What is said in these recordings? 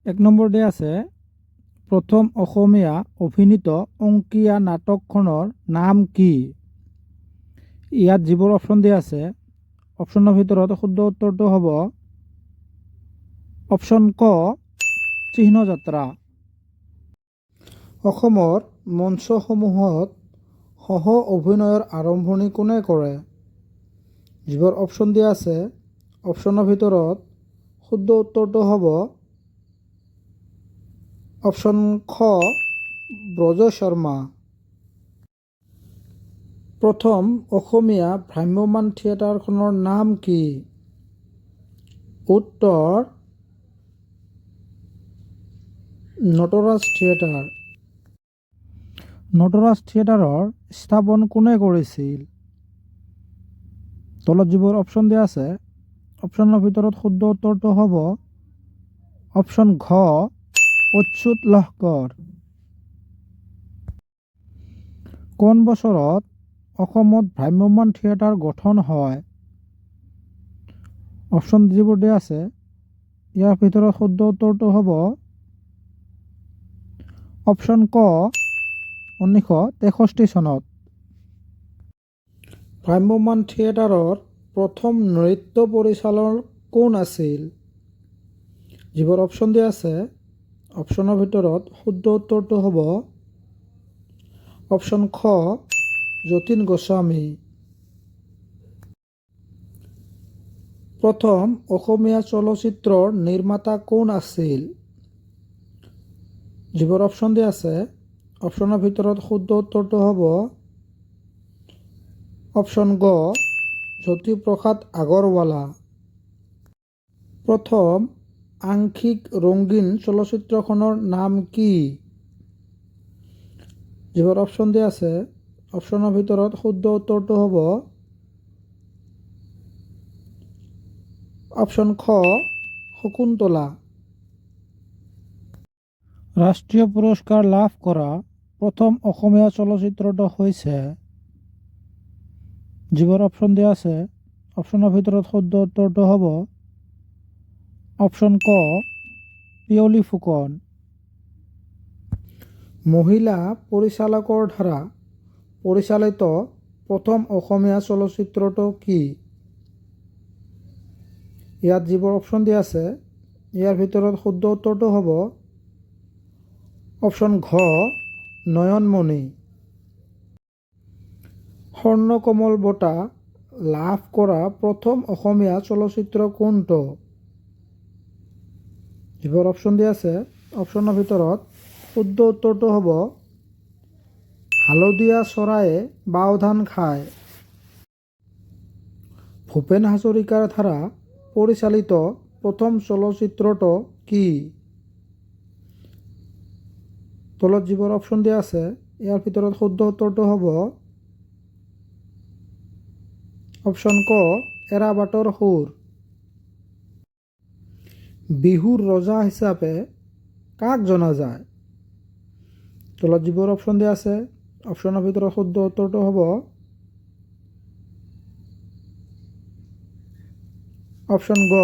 এক নম্বৰ দিয়া আছে, প্ৰথম অসমীয়া অভিনীত অংকীয়া নাটকখনৰ নাম কি? ইয়াত যিবোৰ অপশ্যন দিয়া আছে, অপশ্যনৰ ভিতৰত শুদ্ধ উত্তৰটো হ'ব অপশ্যন ক, চিহ্নযাত্ৰা। অসমৰ মঞ্চসমূহত সহ অভিনয়ৰ আৰম্ভণি কোনে কৰে? যিবোৰ অপশ্যন দিয়া আছে, অপশ্যনৰ ভিতৰত শুদ্ধ উত্তৰটো হ'ব অপশ্যন খ, ব্ৰজ শৰ্মা। প্ৰথম অসমীয়া ভ্ৰাম্যমাণ থিয়েটাৰখনৰ নাম কি? উত্তৰ, নটৰাজ থিয়েটাৰ। নটৰাজ থিয়েটাৰৰ স্থাপন কোনে কৰিছিল? তলত যিবোৰ অপশ্যন দিয়া আছে, অপশ্যনৰ ভিতৰত শুদ্ধ উত্তৰটো হ'ব অপশ্যন ঘ, অচ্যুত লহকৰ। কোন বছৰত অসমত ভ্ৰাম্যমাণ থিয়েটাৰ গঠন হয়? অপশ্যন যিবোৰ দিয়া আছে, ইয়াৰ ভিতৰত শুদ্ধ উত্তৰটো হ'ব অপশ্যন ক, 1963 চনত। ভ্ৰাম্যমাণ থিয়েটাৰৰ প্ৰথম নৃত্য পৰিচালক কোন আছিল? যিবোৰ অপশ্যন দিয়া আছে, অপশ্যনৰ ভিতৰত শুদ্ধ উত্তৰটো হ'ব অপশ্যন খ, যতীন গোস্বামী। প্ৰথম অসমীয়া চলচ্চিত্ৰৰ নিৰ্মাতা কোন আছিল? যিবোৰ অপশ্যন দিয়া আছে, অপশ্যনৰ ভিতৰত শুদ্ধ উত্তৰটো হ'ব অপশ্যন গ, জ্যোতিপ্ৰসাদ আগৰৱালা। প্ৰথম আংশিক ৰঙীন চলচ্চিত্ৰখনৰ নাম কি? যিবোৰ অপশ্যন দিয়া আছে, অপশ্যনৰ ভিতৰত শুদ্ধ উত্তৰটো হ'ব অপশ্যন খ, শকুন্তলা। ৰাষ্ট্ৰীয় পুৰস্কাৰ লাভ কৰা প্ৰথম অসমীয়া চলচ্চিত্ৰটো হৈছে? যিবোৰ অপশ্যন দিয়া আছে, অপশ্যনৰ ভিতৰত শুদ্ধ উত্তৰটো হ'ব অপশ্যন ক, পিয়লি ফুকন। মহিলা পৰিচালকৰ দ্বাৰা পৰিচালিত প্ৰথম অসমীয়া চলচ্চিত্ৰটো কি? ইয়াত যিবোৰ অপশ্যন দিয়া আছে, ইয়াৰ ভিতৰত শুদ্ধ উত্তৰটো হ'ব অপশ্যন ঘ, নয়নমণি। স্বৰ্ণকমল বঁটা লাভ কৰা প্ৰথম অসমীয়া চলচ্চিত্ৰ কোনটো? যিবোৰ অপশ্যন দিয়া আছে, অপশ্যনৰ ভিতৰত শুদ্ধ উত্তৰটো হ'ব হালধীয়া চৰায়ে বাওধান খায়। ভূপেন হাজৰিকাৰ দ্বাৰা পৰিচালিত প্ৰথম চলচ্চিত্ৰটো কি? তলত যিবোৰ অপশ্যন দিয়া আছে, ইয়াৰ ভিতৰত শুদ্ধ উত্তৰটো হ'ব অপশ্যন ক, এৰাবাটৰ সুৰ। বিহুৰ ৰজা হিচাপে কাক জনা যায়? তলত যিবোৰ অপশ্যন দিয়া আছে, অপশ্যনৰ ভিতৰত শুদ্ধ উত্তৰটো হ'ব অপশ্যন গ,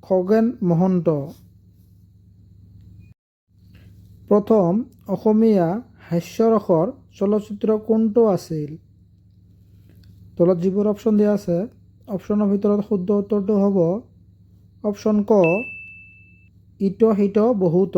খগেন মহন্ত। প্ৰথম অসমীয়া হাস্যৰসৰ চলচ্চিত্ৰ কোনটো আছিল? তলত যিবোৰ অপশ্যন দিয়া আছে, অপশ্যনৰ ভিতৰত শুদ্ধ উত্তৰটো হ'ব অপশ্যন ক, ইটো সিটো বহুত।